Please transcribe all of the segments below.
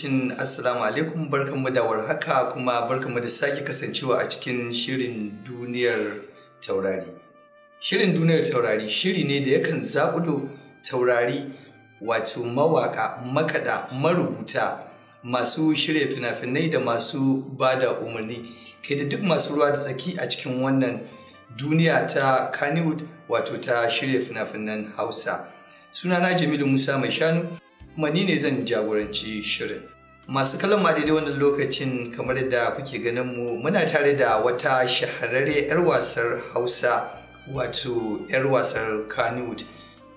Lokacin assalamu alaikum, barkanmu da warhaka kuma barkanmu da sake kasancewa a cikin shirin Duniyar Taurari. Shirin Duniyar Taurari shiri ne da yakan zaƙulo taurari, wato mawaƙa, makaɗa, marubuta, masu shirya fina-finai da masu ba da umarni, kai da duk masu ruwa da tsaki a cikin wannan duniya ta Kannywood, wato ta shirya fina-finan Hausa. Sunana Jamilu Musa Mai Shanu, kuma ni ne zan jagoranci shirin. Masu kallon ma daidai wannan lokacin, kamar yadda kuke ganin mu, muna tare da wata shahararre 'yar wasar Hausa, wato 'yar wasar Kannywood,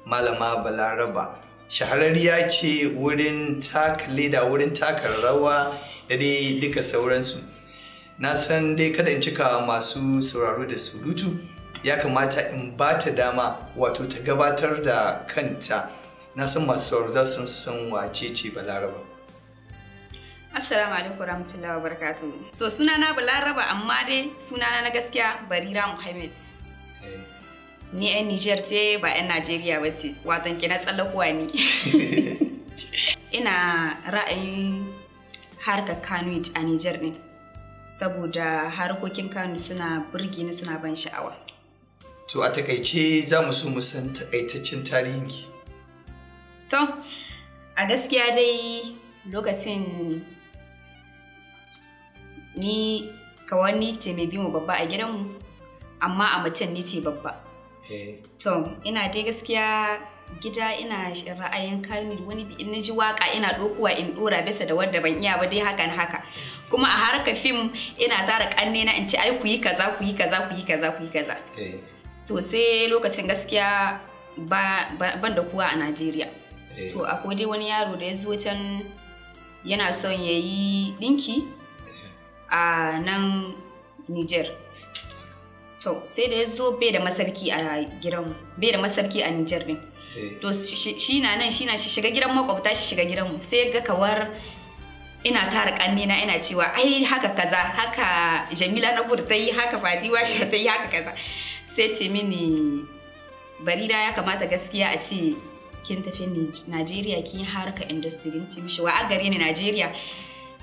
Malama Balaraba. Shahararriya ce wurin taka leda, wurin taka rawa da dai duka sauransu. Na san dai kada in cika masu sauraro da surutu, ya kamata in ba ta dama, wato ta gabatar da kanta. Na san masu sauraro za su san wace ce Balaraba. Assalamu alaikum warahmatullahi wabarakatuh. To, sunana Balaraba, amma dai sunana na gaskiya Barira Muhammad. Ni 'yan Nijar ce, ba 'yan Najeriya ba ce, watan ke na tsallakuwa ni. Ina ra'ayin harkar Kannywood a Nijar ne, saboda harkokin Kano suna burge ni, suna ban sha'awa. To, a takaice za mu so mu san takaitaccen tarihinki. To, a gaskiya dai lokacin ni kawai ni ce mai bi mu babba a gidanmu, amma a macen ni ce babba. To, ina dai gaskiya gida ina ra'ayin Kano, wani bi in ji waka ina ɗaukowa in ɗora bisa da wadda ban iya ba dai, haka na haka. Kuma a harkar fim ina tara ƙanne na in ce, "Ai ku yi kaza, ku yi kaza, ku yi kaza, ku yi kaza." To, sai lokacin gaskiya ba ban da kuwa a Najeriya. To, akwai dai wani yaro da ya zo can yana son ya yi ɗinki a nan Niger. To, sai da ya zo bai da masauki a gidanmu, bai da masauki a Niger din. To, shi na nan, shi na shi shiga gidan makwabta, shi shiga gidanmu, sai ga kawar ina tara kannena ina cewa, "Ai haka kaza, haka Jamila na ta yi, haka Fatiwa shi ta yi, haka kaza." Sai ce mini, "Barira, ya kamata gaskiya a ce kin tafi Najeriya kin yi harka industry." Ce mishi, "Wa a gare ni Najeriya?"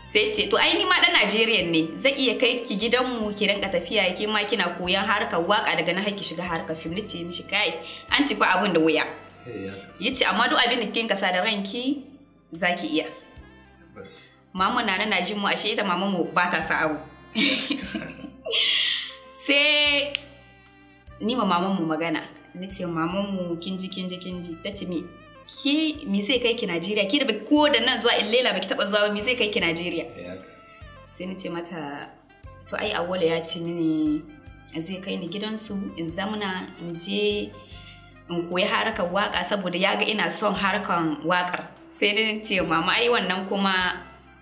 Sai ce, "To, ai ni ma dan Najeriya ne, zai iya kai ki gidanmu ki rinka tafiya, ki ma kina koyan harkar waka, daga nan har ki shiga harkar fim." Nace mishi, "Kai, an ci fa abun da wuya." Yace, "Amma duk abin da kin kasa da ranki zaki iya." Mama na na jin mu, ashe ita mama mu ba ta sa abu. Sai ni ma maman mu magana, nace, "Maman mu, kinji kinji kinji." Ta ce, "Mi ke, mi zai kai ki Najeriya? Ki da ko da nan zuwa Illela baki taba zuwa ba, mi zai kai ki Najeriya?" Sai ni ce mata, "To, ai Awwala ya ce mini zai kai ni gidansu in zamana, in je in koyi harkar waka, saboda ya ga ina son harkar wakar." Sai ni ce, "Mama, ai wannan kuma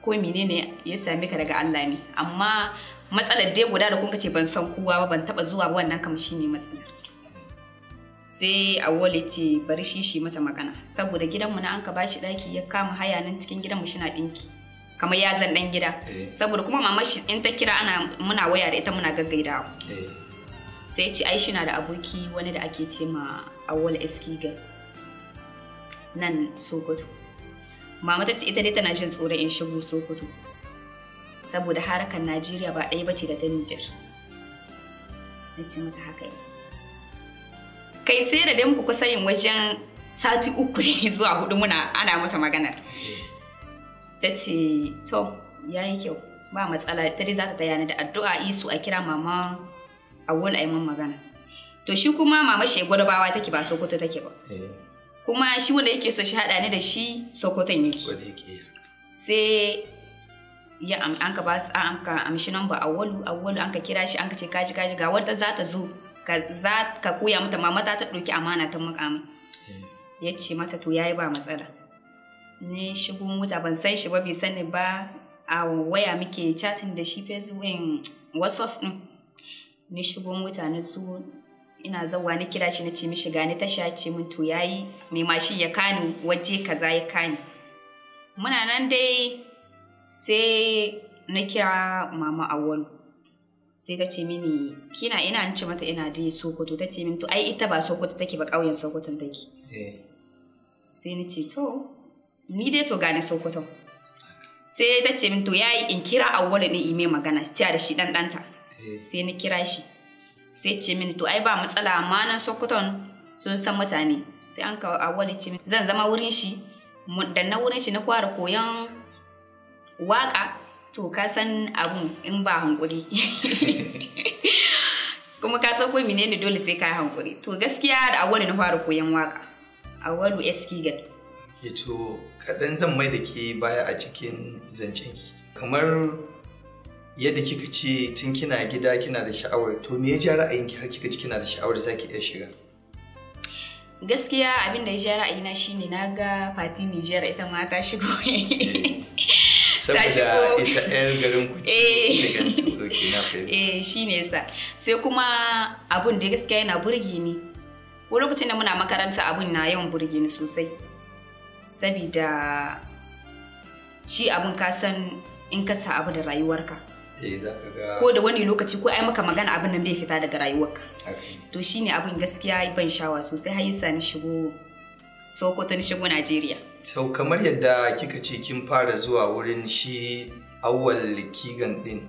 ko menene ya same ka daga Allah ne, amma matsalar dai guda da kun ce ban san kowa ba, ban taba zuwa ba, wannan kam shine matsalar." Sai Awole ce bari shi shi mata magana, saboda gidanmu na an ka bashi daki ya kama haya nan cikin gidanmu shi na dinki kamar ya zan dan gida, saboda kuma mama shi in ta kira ana muna waya da ita, muna gaggaidawa. Sai ce ai shi na da aboki wani da ake ce ma Awol Eskiga nan Sokoto. Mama ta ce ita dai tana jin tsoron in shigo Sokoto, saboda harkar Najeriya ba ɗaya bace da ta Nijar. Na ce mata haka yi. Kai, sai da dai muka kusa yin wajen sati 3 ne zuwa 4 muna ana masa maganar. Ta ce, "To, ya yi kyau, ba matsala, ta dai za ta taya ni da addu'a isu a kira mama Awwal a yi man magana." To, shi kuma mama shi Gwadabawa take, ba Sokoto take ba. Kuma shi wanda yake so shi haɗa ni da shi Sokoton yake. Sai ya an ka ba an ka amshi namba Awwalu, Awwalu an ka kira shi, an ka ce, "Kaji kaji, ga wata za ta zo ka za ka koya mata, mama ta ɗauki amana ta mukamin." Ya ce mata, "To, yayi, ba matsala." Ni shigo mota, ban san shi ba, bai sani ba, a waya muke chatting da shi, Facebook, WhatsApp din. Ni shigo mota na zo, ina zawa ni kira shi, na ce mishi gani tasha. Ce min, "To, yayi, mai mashin ya kani waje kaza." Ya kani. Muna nan dai, sai na kira mama Awwalu, sai ta ce mini, "Kina ina?" An ce mata ina dai Sokoto. Ta ce min, "To, ai ita ba Sokoto take ba, ƙauyen Sokoton take." Sai ni ce, "To, ni dai to gane Sokoto." Sai ta ce min to yayi in kira Awwalu din ime magana, cewa da shi dan danta. Sai ni kira shi. Sai ce mini to ai ba matsala, amma nan Sokoton sun san mutane. Sai an ka Awwalu ce min zan zama wurin shi, da na wurin shi na fara koyon waka. To ka san abun in ba hankuri. Kuma ka san ko menene dole sai ka yi hankuri. To gaskiya da Awwalu na fara koyon waka. Awwalu S. Kigan. Ke to kaɗan zan mai da ke baya a cikin zancen ki. Kamar yadda kika ce tun kina gida kina da sha'awar, to me ya ja ra'ayinki har kika ji kina da sha'awar zaki iya shiga? Gaskiya abin da ya ja ra'ayina shine na ga Fati Niger ita ma ta shigo. Saboda ita 'yar garin ku ce daga Turoki, na fahimta. Eh, shine yasa. Sai kuma abun da gaskiya yana burge ni. Ko lokacin da muna makaranta abun na yawan burge ni sosai. Sabida shi abun ka san in ka sa abu da rayuwarka. Eh, za ka ga. Ko da wani lokaci ko ai maka magana abun nan bai fita daga rayuwarka. Haka ne. To shine abun gaskiya ban shawa sosai har yasa ni shigo Sokoto, ni shigo Najeriya. Sau kamar yadda kika ce kin fara zuwa wurin shi Awwal Kigan din.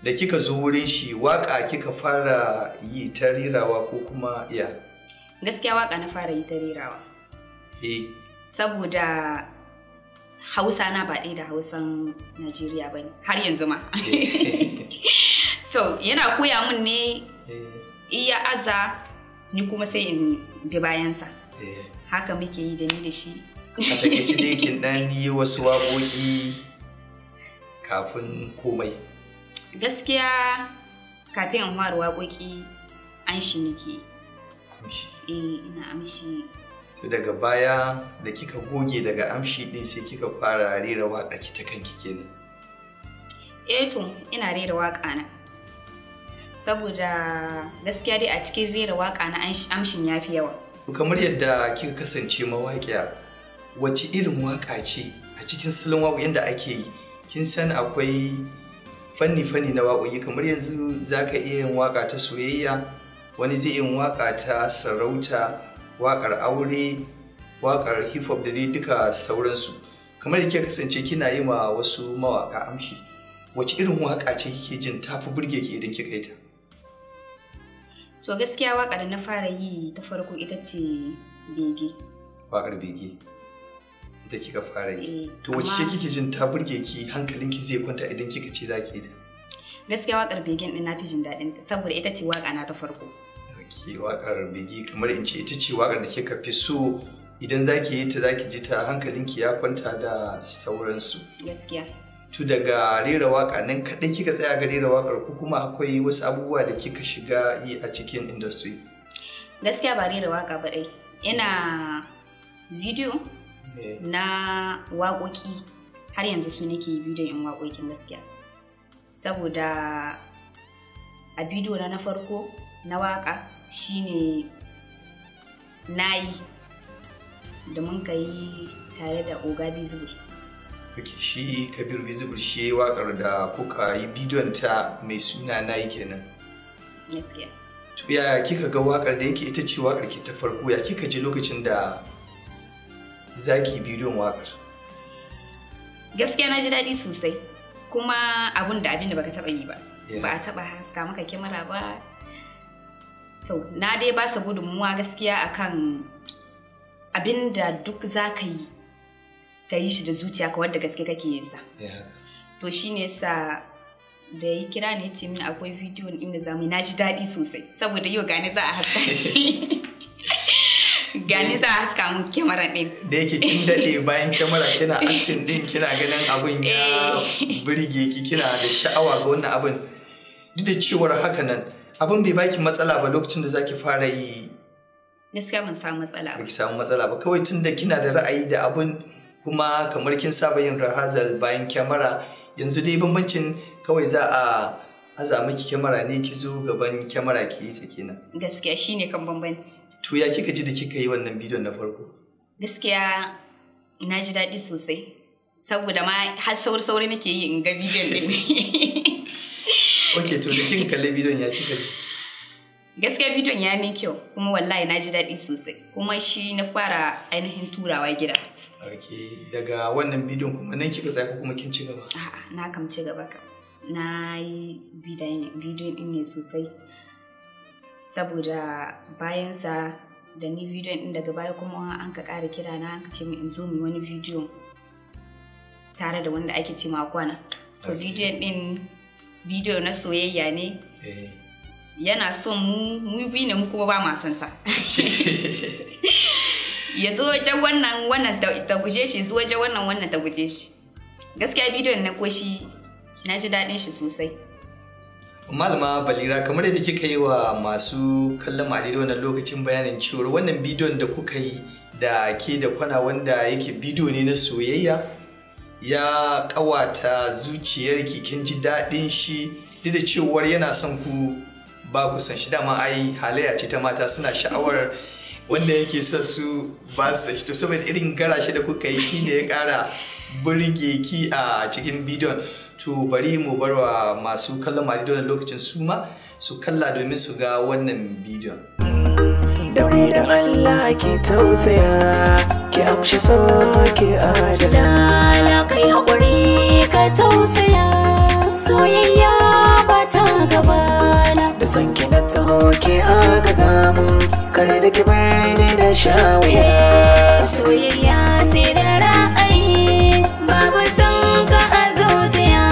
Da kika zo wurin shi waka kika fara yi ta rerawa ko kuma ya? Gaskiya waka na fara yi ta rerawa. Eh. Saboda Hausa na ba ɗaya da Hausan Najeriya ba ne, har yanzu ma. To, yana koya mun ne iya aza ni kuma sai in bi bayansa. Haka muke yi da ni da shi. A takaice dai kin ɗan yi wasu waƙoƙi kafin komai. Gaskiya kafin in fara waƙoƙi an shi nake. Amshi. Eh, ina amshi. To daga baya da kika goge daga amshi din sai kika fara rera waƙa ki ta kanki kenan. Eh to, ina rera waƙa na. Saboda gaskiya dai a cikin rera waƙa na amshin ya fi yawa. Kamar yadda kika kasance mawaƙiya, wace irin waƙa ce a cikin salon waƙoƙin da ake yi? Kin san akwai fanni-fanni na waƙoƙi, kamar yanzu za ka iya yin waƙa ta soyayya, wani zai yin waƙa ta sarauta, waƙar aure, waƙar hip hop da dai duka sauransu. Kamar da kika kasance kina yi ma wasu mawaƙa amshi, wace irin waƙa ce kike jin tafi burge ki idan kika yi ta? To gaskiya waƙa da na fara yi ta farko ita ce bege. Waƙar bege ita kika fara yi. Eh, To wace ce amma- kike jin ta burge ki, hankalinki zai kwanta idan kika ce za ki yi ta? Gaskiya waƙar begen din na fi jin daɗin ta saboda ita ce waƙa na ta farko. Ok, waƙar bege kamar in ce ita ce waƙar da kika fi so idan za ki yi ta za ki ji ta hankalinki ya kwanta da sauransu. Gaskiya. To daga rera waƙa nan kaɗai kika tsaya ga rera waƙar ko kuma akwai wasu abubuwa da kika shiga yi a cikin industry? Gaskiya ba rera waƙa ba dai. Ina video na waƙoƙi, har yanzu su nake bidiyon in waƙoƙin gaskiya. Saboda a bidiyo na na farko na waƙa shine nayi da mun ka yi tare da Oga Bizibu. Ok, shi Kabir Visible shi waƙar da kuka yi bidiyon ta mai suna nayi kenan. Gaskiya. To yaya kika ga waƙar da yake ita ce waƙar ki ta farko, ya kika ji lokacin da zaki bidiyon waƙar? Gaskiya na ji daɗi sosai. Kuma abun da abin da baka taɓa yi ba. Yeah. Ba a taɓa haska maka kyamara ba. To, na dai ba su gudunmuwa gaskiya akan abin da duk za ka yi, ka yi shi da zuciya ka wadda gaske kake yin sa. Ya haka. To shi ne sa da ya kira ne ce min akwai bidiyon inda za mu yi, na ji daɗi sosai saboda yau gani za a haska gani za a haska mun kyamara ɗin. Da yake kin daɗe bayan kyamara kina acting ɗin, kina ganin abin ya burge ki, kina da sha'awa ga wannan abin. Duk da cewar haka nan abin bai baki matsala ba lokacin da zaki fara yi? Gaskiya ban samu matsala ba. Baki samu matsala ba, kawai tunda kina da ra'ayi da abin kuma kamar kin saba yin rahazal bayan kyamara, yanzu dai bambancin kawai za a aza miki kyamara ne ki zo gaban kyamara ki yi ta kenan. Gaskiya shine kan bambanci. To ya kika ji da kika yi wannan bidiyon na farko? Gaskiya na ji daɗi sosai saboda ma har sauri-sauri nake yi in ga bidiyon ɗin. Ok, to da kika kalli bidiyon ya kika ji? Gaskiya bidiyon ya min kyau kuma wallahi na ji daɗi sosai, kuma shi na fara ainihin turawa gida. Ok, daga wannan bidiyon kuma nan kika tsaya ko kuma kin ci gaba? A'a, na kam ci gaba kam. Na yi bidiyon ɗin ne sosai. Saboda bayansa da ni bidiyon ɗin daga baya kuma an ka ƙara kira na an ka ce min in zo mu yi wani bidiyo tare da wanda ake ce ma Kwana. To bidiyon ɗin bidiyo na soyayya ne. Yana son mu, mu biyu ne mu kuma ba ma son sa. Ya zo wajen wannan, wannan ta guje shi, zo wajen wannan, wannan ta guje shi. Gaskiya bidiyon na koshi na ji daɗin shi sosai. Malama Balira, kamar yadda kika yi wa masu kallon mu a daidai wannan lokacin bayanin cewar wannan bidiyon da kuka yi da ke da Kwana wanda yake bidiyo ne na soyayya ya ƙawata zuciyarki, kin ji daɗin shi duk da cewar yana son ku ba ku son shi. Dama ai halayya ce ta mata, suna sha'awar wanda yake son su ba su son shi. To saboda irin garashi da kuka yi shi ne ya ƙara burge ki a cikin bidiyon. To bari mu bar wa masu kallon mu a daidai wannan lokacin su ma su kalla domin su ga wannan bidiyon. Daure da Allah ki tausaya, ki amshi so ki adana. Lala kai haƙuri ka tausaya, soyayya ba ta gabana. Da son ki na taho ki agaza mun, kare da ki bar ni da shawaya. Soyayya sai da ra'ayi, babu son ka a zuciya.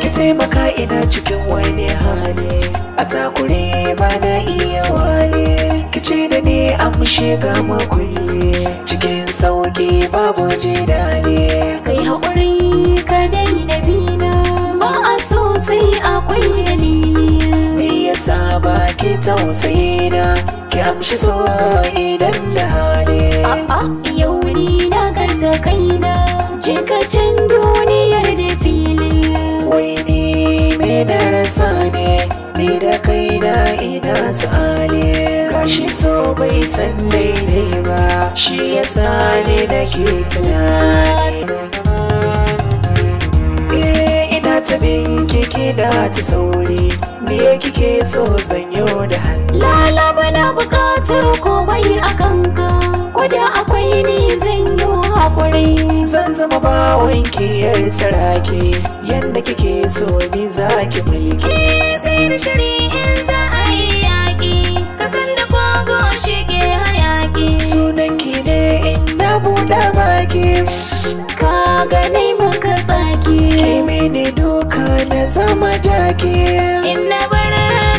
Ki taimaka ina cikin wani hali, a takure ba na iya wale. Ki ce da ni amshi ga makulli, cikin sauki babu jidali. Kai haƙuri ka daina bina, ba a so sai akwai dalili. Me yasa ba ki tausayi na, ki amshi so idan da hali. A'a yau ni na gaza kaina, je ka can duniyar da fili. Wai ni me na rasa ne, ni da kaina ina sa'ali. Gashi so bai san daidai ba, shi yasa ni nake tunani. Eh, ina ta binki kina ta sauri, me kike so zanyo da hannu? Lala bana buƙatar komai a kanka, ko da akwai ni zan yi haƙuri. Zan zama bawan yar saraki, yanda kike so ni zaki mulki. Sai da shiri in za a yi yaƙi, ka san da kogo shi ke hayaƙi. Sunan ki ne in na buɗe baki, Ka gane maka tsaki, ki mini doka na zama jaki. In na bar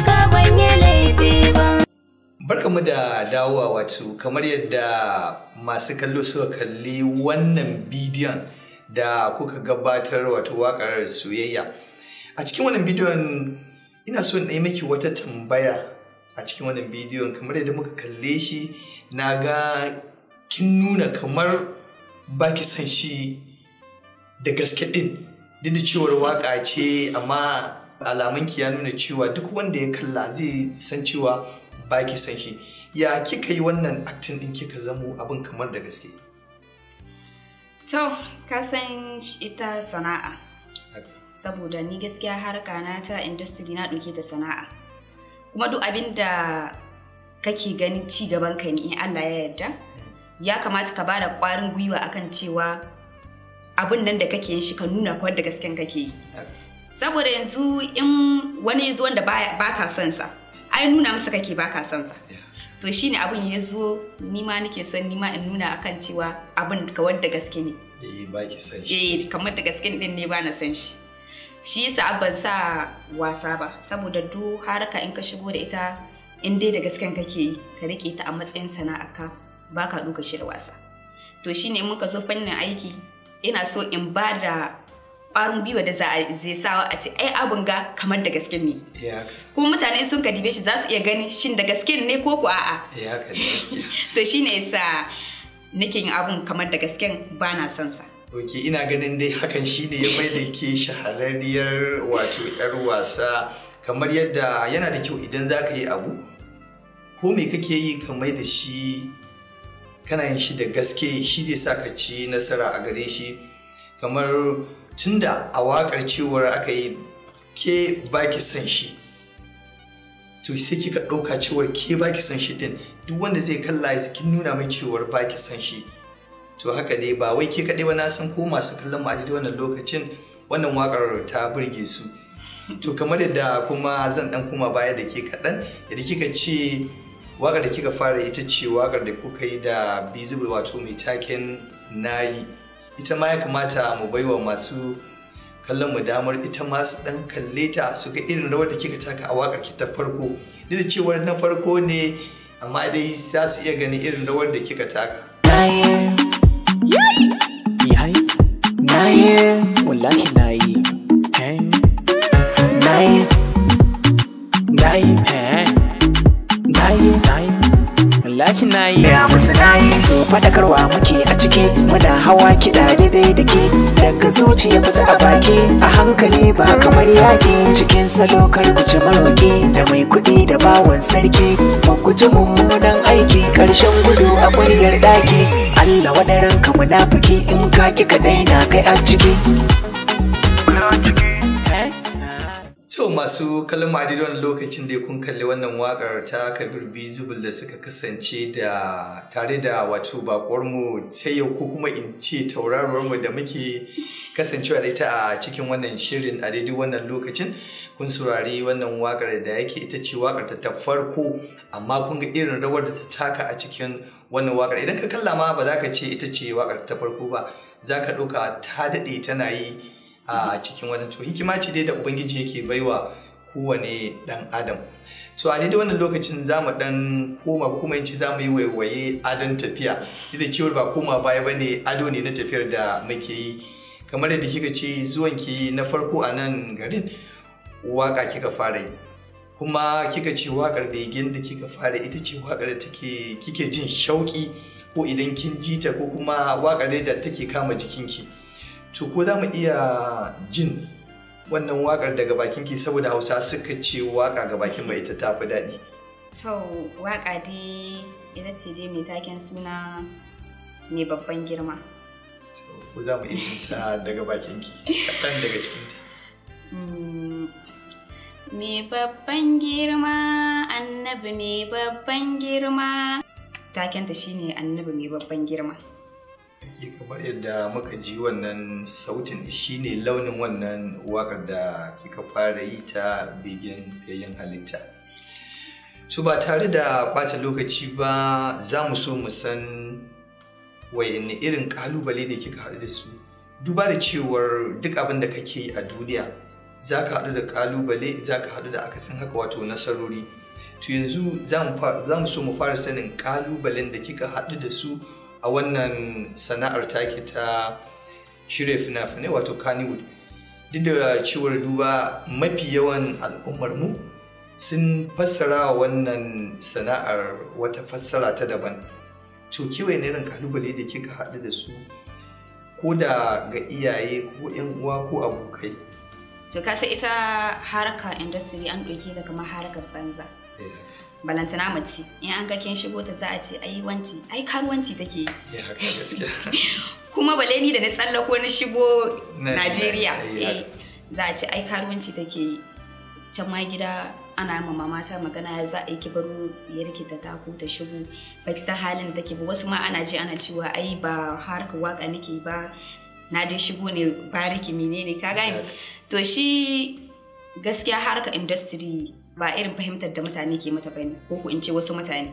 ka ban yi laifi ba. Barkamu da dawowa. Wato kamar yadda masu kallo suka kalli wannan bidiyon da kuka gabatar, wato waƙar soyayya. A cikin wannan bidiyon ina so in yi miki wata tambaya. A cikin wannan bidiyon kamar yadda muka kalle shi, na ga kin nuna kamar baki son shi da gaske din, duk da cewar waƙa ce, amma alamunki ya nuna cewa duk wanda ya kalla zai san cewa baki son shi. Ya kika yi wannan acting din kika zamo abin kamar da gaske? To, ka san ita sana'a. Saboda ni gaskiya harka na ta industry na ɗauke ta sana'a. Kuma duk abin da kake ganin ci gaban ka ne in Allah ya yarda, ya kamata ka bada ƙwarin gwiwa akan cewa abin nan da kake yin shi ka nuna ko da gasken kake yi. Saboda yanzu in wani ya zo wanda ba ka son sa, ai nuna masa kake ba ka son sa. To shine abin ya zo ni ma nake son ni ma in nuna akan cewa abin kawar da gaske ne. Eh, ba ki son shi. Eh, kamar da gaske din ne ba na son shi. Shi yasa ban sa wasa ba, saboda duk harka in ka shigo da ita in dai da gasken kake yi, ka rike ta a matsayin sana'arka, ba ka ɗauka shi da wasa. To shine in muka zo fannin aiki, ina so in ba da ƙwarin gwiwa da zai sa a ce ai abin ga kamar da gaske ne. Kuma mutane sun ka dibe shi za su iya ganin shin da gaske ne ko ku a'a. Haka ne gaskiya. To shine yasa nake yin abun kamar da gasken ba na son sa. Ok, ina ganin dai hakan shi ne ya mai da ke shahararriyar wato 'yar wasa. Kamar yadda yana da kyau idan za ka yi abu, ko me kake yi ka mai da shi kana yin shi da gaske, shi zai sa ka ci nasara a gare shi. Kamar Tunda a waƙar cewar aka yi ke baki son shi, to sai kika ɗauka cewar ke baki son shi din, duk wanda zai kalla ya kin nuna mai cewar baki son shi. To haka dai ba wai ke kaɗai ba, na san ko masu kallon mu a daidai wannan lokacin wannan waƙar ta burge su. To kamar yadda kuma zan ɗan koma baya da ke kaɗan, yadda kika ce waƙar da kika fara ita ce waƙar da kuka yi da Bizible, wato mai taken Nayi. Ita ma ya kamata mu baiwa masu kallon mu damar ita ma su dan kalle ta su ga irin rawar da kika taka a waƙar ki ta farko. Duk da cewar na farko ne, amma dai za su iya ganin irin rawar da kika taka. Nayi, Yayi, nayi, wallahi nayi. Eh, nayi, nayi, eh. Nayi, nayi, wallahi nayi. Ya musu nayi. To faɗakarwa muke a ciki, muna hawa kiɗa daidai da ke, daga zuciya fita a baki, a hankali ba kamar yaƙi, cikin salo kar ku ci maroƙi, da mai kuɗi da bawan sarki, mu guji mummunan aiki, ƙarshen gudu a ƙuryar ɗaki, Allah wadaran ka munafiki, in ka ki ka daina kai a ciki. Eh, To masu kallon mu a daidai wannan lokacin da kun kalli wannan wakar ta Kabir Bizible da suka kasance da tare da wato bakuwar mu ta yau, ko kuma in ce tauraruwar mu da muke kasancewa da ita a cikin wannan shirin a daidai wannan lokacin. Kun saurari wannan wakar da yake ita ce wakar ta ta farko, amma kun ga irin rawar da ta taka a cikin wannan wakar. Idan ka kalla ma ba za ka ce ita ce wakar ta farko ba, za ka ɗauka ta daɗe tana yi a cikin wannan. To hikima ce dai da Ubangiji yake baiwa kowane dan adam. To a daidai wannan lokacin za mu dan koma, ko kuma in ce za mu yi waiwaye adon tafiya, duk da cewar ba koma baya ba ne, ado ne na tafiyar da muke yi. Kamar yadda kika ce zuwanki na farko a nan garin waka kika fara yi, kuma kika ce wakar begen da kika fara ita ce wakar da take kike jin shauki ko idan kin ji ta, ko kuma wakar dai da take kama jikinki. To ko za mu iya jin wannan wakar daga bakinki? Saboda Hausa suka ce waka ga bakin mai ita tafi daɗi. To waka dai ita ce dai mai taken suna Mai Babban Girma. To ko za mu iya jin ta daga bakinki, kaɗan daga cikinta? Mai babban girma, annabi mai babban girma. Takenta shine annabi mai babban girma. Ake kamar yadda muka ji wannan sautin shine launin wannan wakar da kika fara yi ta begen yayin halitta. To ba tare da ɓata lokaci ba, za mu so mu san wayanne irin ƙalubale ne kika haɗu da su, duba da cewar duk abin da kake yi a duniya za ka haɗu da ƙalubale, za ka haɗu da akasin haka, wato nasarori. To yanzu za mu so mu fara sanin ƙalubalen da kika haɗu da su a wannan sana'ar take ta shirya fina-finai, wato Kannywood, duk da cewar duba mafi yawan al'ummar mu sun fassara wannan sana'ar wata fassara ta daban. To kewaye irin kalubale da kika haɗu da su, ko da ga iyaye ko 'yan uwa ko abokai? To ka san ita harkar industry an ɗauke ta kamar harkar banza. Balantana mace, in an ga kin shigo ta za a ce ai wanci, ai karuwanci take yi. Ya haka gaskiya. Kuma bale ni da na tsallako na shigo Najeriya. Najeriya. Za a ce ai karuwanci take yi. Can ma gida ana ma mama ta magana, za a yi ki baro yarki ta tako ta shigo, ba ki san halin da take ba. Wasu ma ana ji ana cewa ai ba harkar waka nake ba, na dai shigo ne bariki menene, ka gane. To shi gaskiya harkar industry ba irin fahimtar da mutane ke mata bane, ko ko in ce wasu mutane.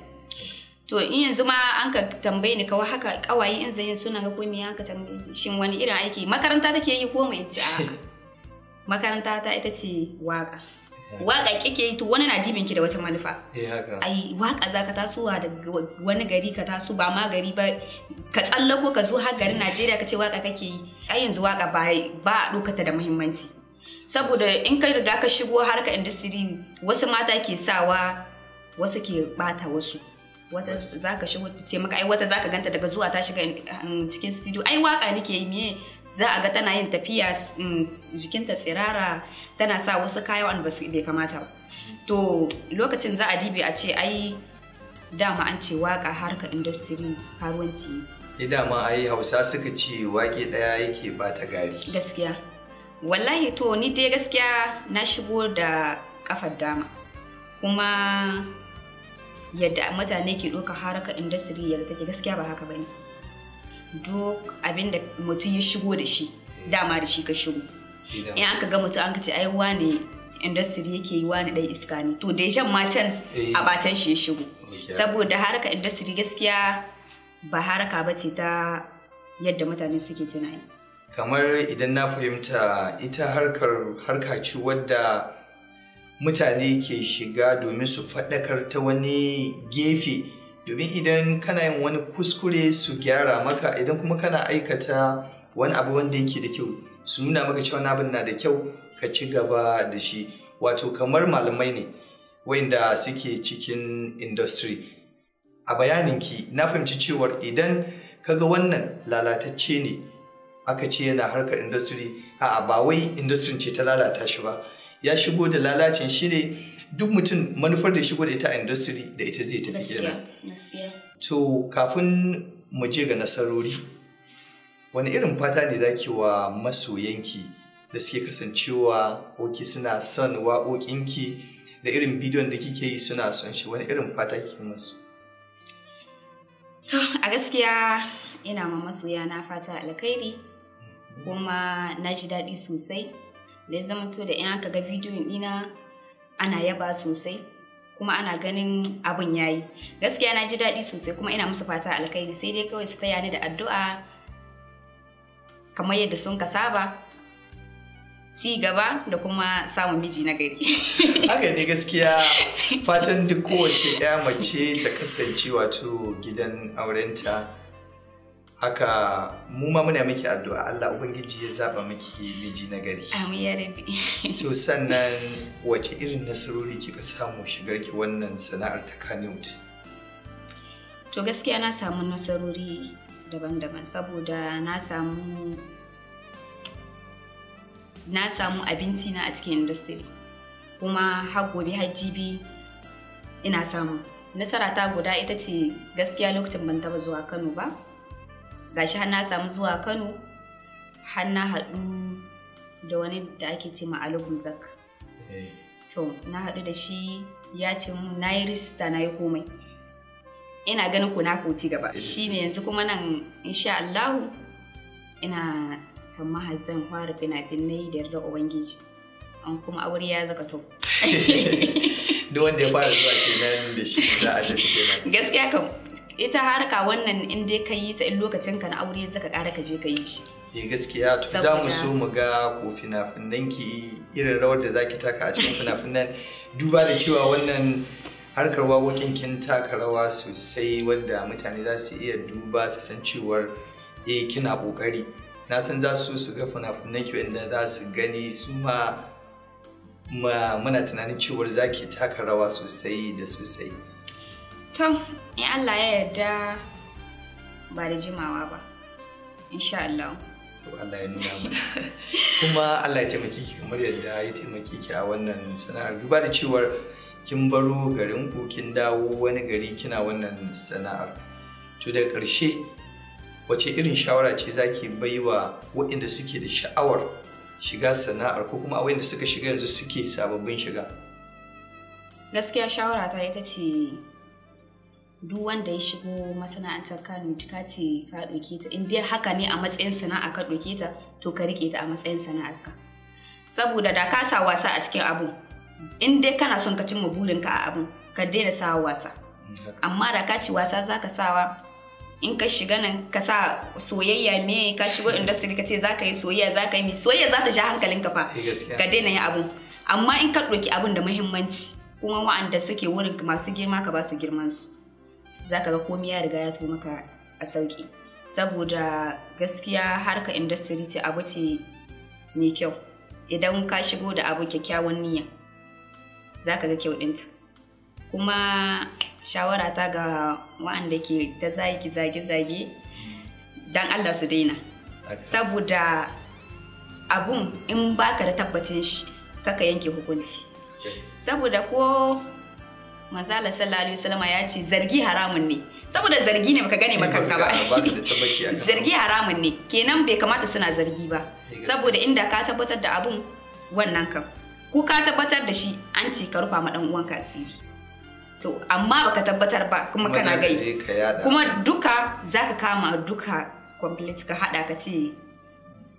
To in yanzu ma an ka tambaye ni kawai haka kawaye in zan yi suna ga ko me an ka tambaye ni, shin wani irin aiki makaranta take yi ko mai ce a'a, makaranta ta ita ce waka. Waka kike yi, to wani na dibin ki da wata manufa. Eh haka. Ai waka zaka tasowa daga wani gari ka taso, ba ma gari ba, ka tsallako ka zo har garin Najeriya ka ce waka kake yi. Ai yanzu waka ba ba a ɗaukata da muhimmanci. Saboda in ka riga ka shigo harka industry, wasu mata ke sawa, wasu ke bata wasu. Wata zaka shigo ta ce maka ai, wata zaka ganta daga zuwa ta shiga cikin studio, ai waka nake yi miye, za a ga tana yin tafiya jikinta tsirara, tana sa wasu kaya wanda basu bai kamata ba. To lokacin za a dibe a ce ai dama an ce waka harka industry karuwanci ne. Dama ai Hausa suka ce wake ɗaya yake bata gari. Gaskiya. Wallahi to ni dai gaskiya na shigo da kafar dama. Kuma yadda mutane ke ɗauka harkar industry yadda take gaskiya ba haka bane. Duk abin da mutum ya shigo da shi, dama da shi ka shigo. In aka ga mutum an ka ce ai wane industry yake yi, wani ɗan iska ne, to dai jan matan a batan shi ya shigo. Saboda harkar industry gaskiya ba harka ba ce ta yadda mutane suke tunani. Kamar idan na fahimta, ita harkar harka ce wadda mutane ke shiga domin su faɗakar ta wani gefe, domin idan kana yin wani kuskure su gyara maka, idan kuma kana aikata wani abu wanda yake da kyau su nuna maka cewa wani abin na da kyau ka ci gaba da shi. Wato kamar malamai ne wanda suke cikin industry. A bayaninki na fahimci cewar idan kaga wannan lalatacce ne aka ce yana harkar industry, a'a, ba wai industry ce ta lalata shi ba, ya shigo da lalacin shi ne. Duk mutum manufar da ya shigo da ita a industry da ita zai tafi Gaskiya, kenan. gaskiya. To kafin mu je ga nasarori, wani irin fata ne zaki wa masoyanki da suke kasancewa ko suna son waƙoƙinki da irin bidiyon da kike yi suna son shi, wani irin fata kike masu? To a gaskiya ina ma masoya na fata alkhairi, kuma na ji daɗi sosai da ya zamanto da in aka ga bidiyon ɗina ana yaba sosai kuma ana ganin abun yayi. Gaskiya na ji daɗi sosai kuma ina musu fata alkhairi, sai dai kawai su taya ni da addu'a kamar yadda sun ka saba, ci gaba da kuma samun miji na gari. Haka ne, gaskiya fatan duk kowace ɗaya mace ta kasance wato gidan aurenta. Haka mu ma muna miki addu'a Allah Ubangiji ya zaba miki miji na gari. Amin ya rabbi. To sannan wace irin nasarori kika samu shigarki wannan sana'ar ta Kannywood? To gaskiya na samu nasarori daban-daban, saboda na samu abinci na a cikin industry, kuma har gobe har jibi ina samu. Nasara ta guda ita ce gaskiya lokacin ban taba zuwa Kano ba, gashi har na samu zuwa Kano, har na haɗu da wani da ake ce ma Ali Gumzak. To na haɗu da shi, ya ce mun na yi rijista, na yi komai, ina ganin ku na ku ci gaba. Shine yanzu kuma nan insha Allahu ina tamaha zan fara fina-finai da yarda Ubangiji, an kuma aure ya zaka to. Duk wanda ya fara zuwa kenan da shi za a tafi kenan. Gaskiya kam ita harka wannan in dai ka yi ta, in lokacin ka na aure zaka ƙara ka je ka yi shi. Eh, gaskiya to za mu so mu ga ko fina-finan ki, irin rawar da zaki taka a cikin fina-finan, duba da cewa wannan harkar waƙoƙin kin taka rawa sosai wanda mutane za su iya duba su san cewar eh, kina ƙoƙari. Na san za su so su ga fina-finan ki wanda za su gani su ma muna tunanin cewar za ki taka rawa sosai da sosai. To in Allah ya yarda ba da jimawa ba, insha Allah. To Allah ya nuna mana, kuma Allah ya taimake ki kamar yadda ya taimake ki a wannan sana'ar, duba da cewar kin baro garin ku kin dawo wani gari kina wannan sana'ar. To daga ƙarshe wace irin shawara ce zaki baiwa waɗanda suke da sha'awar shiga sana'ar ko kuma waɗanda suka shiga yanzu suke sababbin shiga? Gaskiya shawara ta ita ce duk wanda ya shigo masana'antar Kano, ka ce ka ɗauke ta in dai haka ne a matsayin sana'a ka ɗauke ta, to ka riƙe ta a matsayin sana'arka, saboda da ka sa wasa a cikin abun, in dai kana son ka cimma burinka a abun, ka daina sa wasa. Amma da ka ci wasa zaka sawa, in ka shiga nan ka sa soyayya, me ka shigo industry ka ce zaka yi soyayya, zaka yi mi soyayya za ta sha hankalinka fa ka daina yin abun. Amma in ka ɗauki abun da muhimmanci, kuma wa'anda suke wurin masu girma ka ba su girman su, zaka ga komai ya riga ya to maka a sauki. Saboda gaskiya harka industry ce abu ce mai kyau, idan ka shigo da abu kyakkyawan niyya zaka ga kyau ɗinta. Kuma shawara ta ga wa'anda ke ta zagi zage zage, dan Allah su daina, saboda abun in baka da tabbacin shi kaka yanke hukunci, saboda ko Manzo Allah sallallahu alaihi wasallama ya ce zargi haramun ne. Saboda zargi ne baka gane makanka ba. Baka da tabbaci akan Zargi haramun ne. Kenan bai kamata suna zargi ba. Eh, gaskiya. Saboda inda ka tabbatar da abun wannan kam. Ko ka tabbatar da shi an ce ka rufa ma dan uwanka asiri. To amma baka tabbatar ba kuma kana zaka gai. je ka yada. Kuma duka zaka kama duka complete ka hada ka ce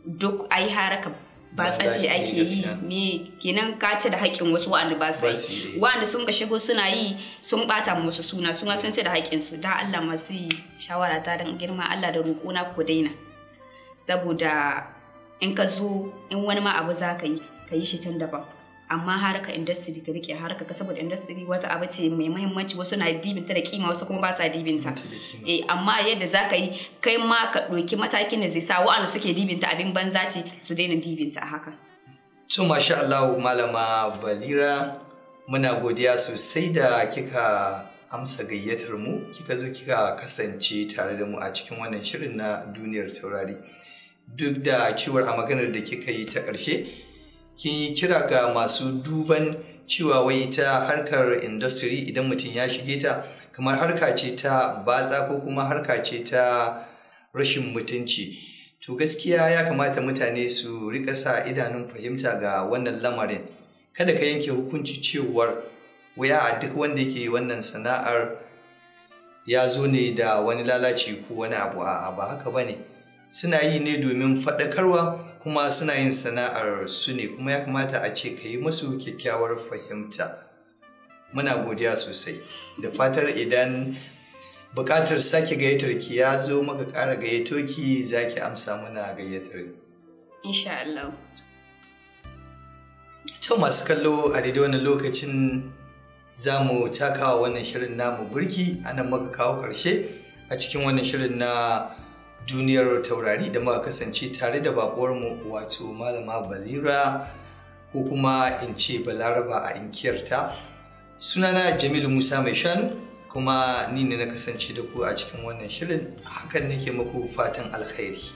duk ai haraka ba Ba za tsace shi ake yi gaskiya. me kenan ka ce da haƙƙin wasu wa'anda ba su Ba su yi yi. wa'anda sun ka shigo suna yi sun bata ma wasu suna suna sun ce da haƙƙin su da Allah masu yi shawara ta dan girma Allah da roƙona ku daina saboda in ka zo in wani ma abu za ka yi ka yi shi can daban amma harka industry ka rike harka ka saboda industry wata abu ce mai muhimmanci, wasu na dibinta da kima, wasu kuma ba sa dibinta. Da kima. Eh, amma yadda za ka yi kai ma ka ɗauki matakin da zai sa wa'anda suke dibinta abin banza ce su daina dibinta a haka. To masha Allah, Malama Balira, muna godiya sosai da kika amsa gayyatar mu kika zo kika kasance tare da mu a cikin wannan shirin na Duniyar Taurari. Duk da cewar a maganar da kika yi ta ƙarshe kin yi kira ga masu duban cewa wai ita harkar industry idan mutum ya shige ta kamar harka ce ta batsa ko kuma harka ce ta rashin mutunci. To gaskiya ya kamata mutane su rika sa idanun fahimta ga wannan lamarin. Kada ka yanke hukunci cewar waya a duk wanda yake wannan sana'ar ya zo ne da wani lalaci ko wani abu. A'a, ba haka bane. Suna yi ne domin faɗakarwa kuma suna yin sana'ar su ne, kuma ya kamata a ce ka yi musu kyakkyawar fahimta. Muna godiya sosai da fatar idan buƙatar sake gayyatar ki ya zo maka ƙara gayyato ki, za ki amsa muna gayyatar. Insha Allah. To masu kallo, a daidai wannan lokacin za mu takawa wannan shirin namu burki a nan. Muka kawo ƙarshe a cikin wannan shirin na Duniyar Taurari da muka kasance tare da baƙuwarmu, wato Malama Balira, ko kuma in ce Balaraba a inkiyarta. Sunana Jamilu Musa Mai Shanu, kuma ni ne na kasance da ku a cikin wannan shirin. Hakan nake muku fatan alkhairi.